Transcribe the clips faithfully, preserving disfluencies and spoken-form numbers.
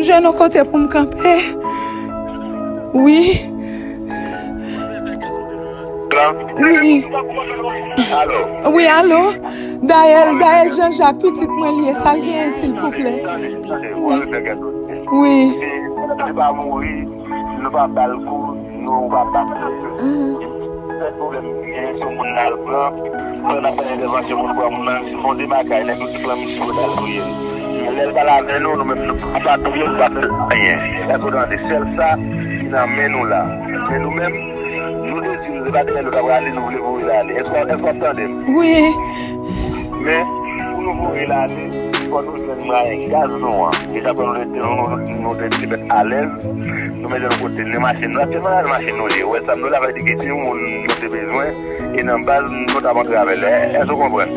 Jwenn yon kote pou m kanpe. Wi. Wi. Alo. Wi, alo. Dayèl, Dayèl Jean Jacques, pitit mwen li ye, sa l genyen, silvouplè? Wi. Wi. Li pa mouri, nou pa ba l kou, nou pa ba l. Sèl pwoblèm ki genyen, se moun nan al pran. Lè n ap fè entèvansyon pou n pran moun nan, se fon de bagay, nèg yo di pran misye pou n al touye l. Men lè l pale avè nou, nou menm nou pa pa touye l, pa fè l anyen. Èske w tande? Sèl sa ki nan men nou la. Men nou menm, nou te di nou se pa dèyè nou t ap rale, nou vle voye l ale. Èske, èske w ap tande m? Wi. Men, pou nou voye l ale, fò nou jwenn mwayen gaz nou an. E sa fè nou rete, nou, nou, nou te, te mèt alèz. Nou mete nou kote, nou mache, nou aktyèlman nan machin nou ye. Ou wè sa m di w la, sa vle di ke si yon moun nou te bezwen, e nan baz, nou t ap antre avè l. È, èske w konprann?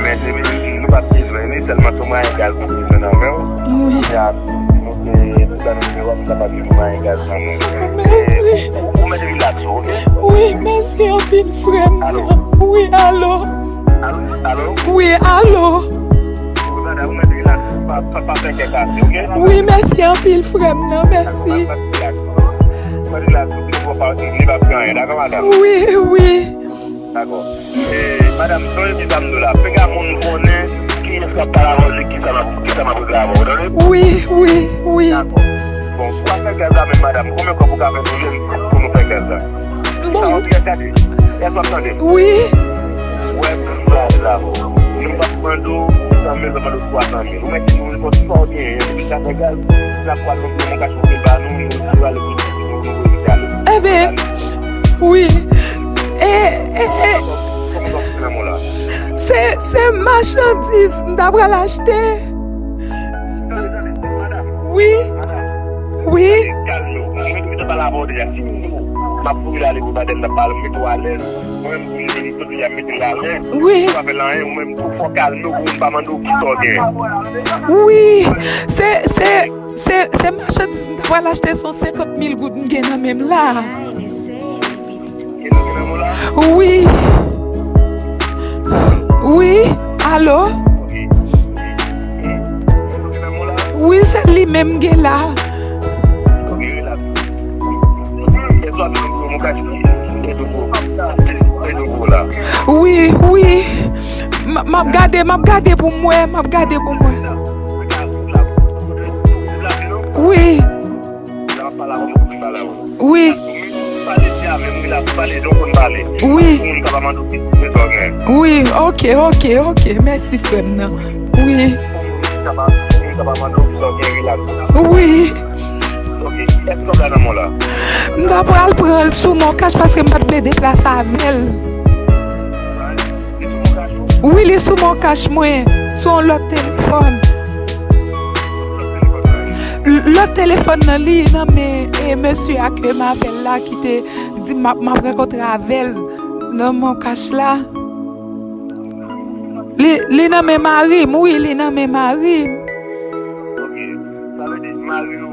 Men se, nou pa t bezwen li, sèlman se mwayen gaz nou bezwen nan men w. Wi. Kounye a, nou te, nou te nan nimewo a, nou kapab jwenn mwayen gaz nan men w. Mèsi. Ou, ou mèt rilaks ou, oke? Wi, mèsi anpil, frè m nan. Wi, alo. Alo? Alo? Wi, alo. Wi, madam, ou mèt rilaks. Pa, pa, pa fè kè kase, oke? Wi, mèsi anpil, frè m nan, mèsi. Pa, pa, pa rilaks. Pa rilaks, oke? Bon, pa, li pa fè anyen, dakò, madam? Wi, wi. Dakò. E, madam, sonje ki sa m di w la. Piga moun konnen kiyès k ap pale avè w, se kisa m ap, kisa m ap regle avè w, tande? Wi, wi, wi. Dakò. Bon, pou w ap fè gaz la menm, madam, konbyen kòb ou ka fè nou jwenn pou nou fè gaz la? Bon. Sa w ap gade? Èske w ap tande? Wi. Wè, gaz la, nou p ap mande w san mil, nou p ap mande w twa san mil. Ou mèt di nou nenpòt sa w genyen, depi sa fè gaz, n ap pral nan yon kach pou ba nou, nou, nou ale pou nou, nou, nou, nou, nou ale. Eben, wi. E, e, e. Se, se machandiz m ta pral achte. Wi. Wi. Kalme w. Mwen, mwen te pale avè w deja. Si m di w, m ap voye l ale pou badèl nan pale, mete w alèz. Mwen, m voye l vini, jodi a, mete l alèz. Wi. Ou pa fè l anyen, ou menm tou, fò w kalme w pou moun pa mande w kisa w gen. Wi. Se, se, se, se machandiz m ta pral achte, se yon senkant mil goud m gen nan men m la. Wi. Wi. Alo. Wi, se li menm gen la. Wi, wi. M, m ap gade, m ap gade pou m wè, m ap gade pou m wè. Wi. Wi. Wi. Wi, ok, ok, ok. Mèsi, frè m nan. Wi. Wi. M ta pral pran l sou Mon Cash paske m pa t vle deplase avè l. Wi, li sou Mon Cash mwen, sou yon lòt telefòn. L-, lòt telefòn nan, li nan men, e, mesye a ke m avè l la ki te di m ap, m ap rankontre avè l nan Mon Cash la. Li, li nan men mari m, wi, li nan men mari m. Ok, sa vle di mari w,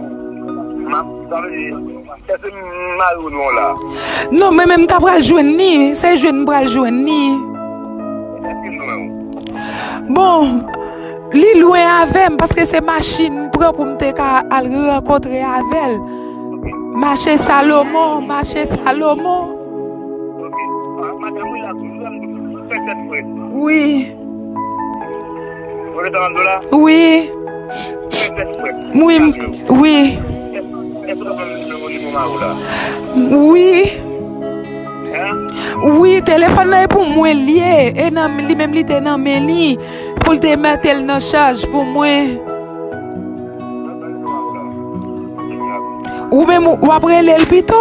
ma-, sa vle di Èske mari w non la? Non, mwen menm m ta pral jwenn li, se jwenn m pral jwenn li. Èske l lwen w? Bon, li lwen avè m, paske se machin m pran pou m te ka al rankontre avè l. Mache Salomon, mache Salomon. Ok. Ah, madanm, wi, la, tou, wi, fè tèt frèt. Wi. Ou konn sa m ap di w la? Wi. Fè tèt frèt. Wi, m, wi. Èske w konn nimewo mari w la? Wi. Hein? Wi, telefòn nan e pou mwen l ye. E nan, li menm li te nan men li. Pou l te mete l nan chaj pou mwen. Ou menm, w ap rele l pito?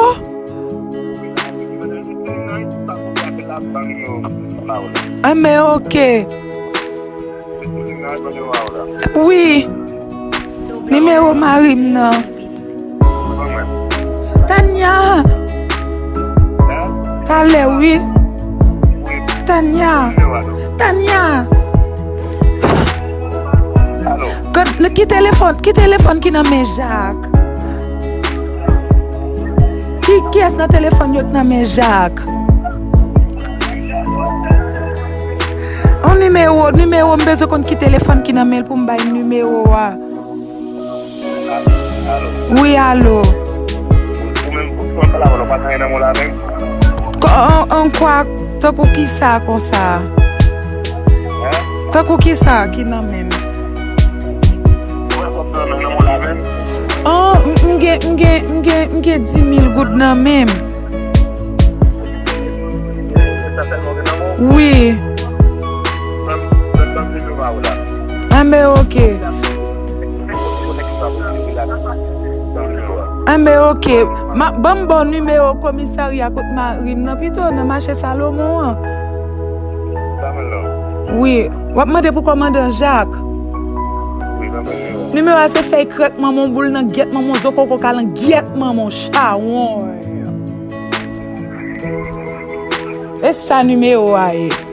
Enben, ok. Wi. Nimewo mari m nan. Tanya. Talè, wi. Tanya. Tanya. Ki telefòn, ki telefòn ki nan men Jak? Ki, kiyès nan telefòn yo t nan men Jak? On nimewo, nimewo, m bezwen konn ki telefòn ki nan men l pou m bay nimewo a. Alo. Wi, alo. Ou menm, ou pran pala, ou pa gen nan men w la menm? An, an kwa, tankou kisa konsa? Hein? Tankou kisa ki nan men m? Ou wè kòb nan men w la menm? An, m, m gen, m gen, m gen, m gen dis mil goud nan men m. Wi. Anben, oke. Anben, oke. Ma, ban m ba w nimewo komisarya kot mari m nan pito, nan mache Salomon an. Wi. W ap mande pou kòmandan Jak. Nimewo a se fèy krèk manman w, boul nan gyèt manman w, zo koko kalan gyèt manman w, chawony. E sa nimewo a ye.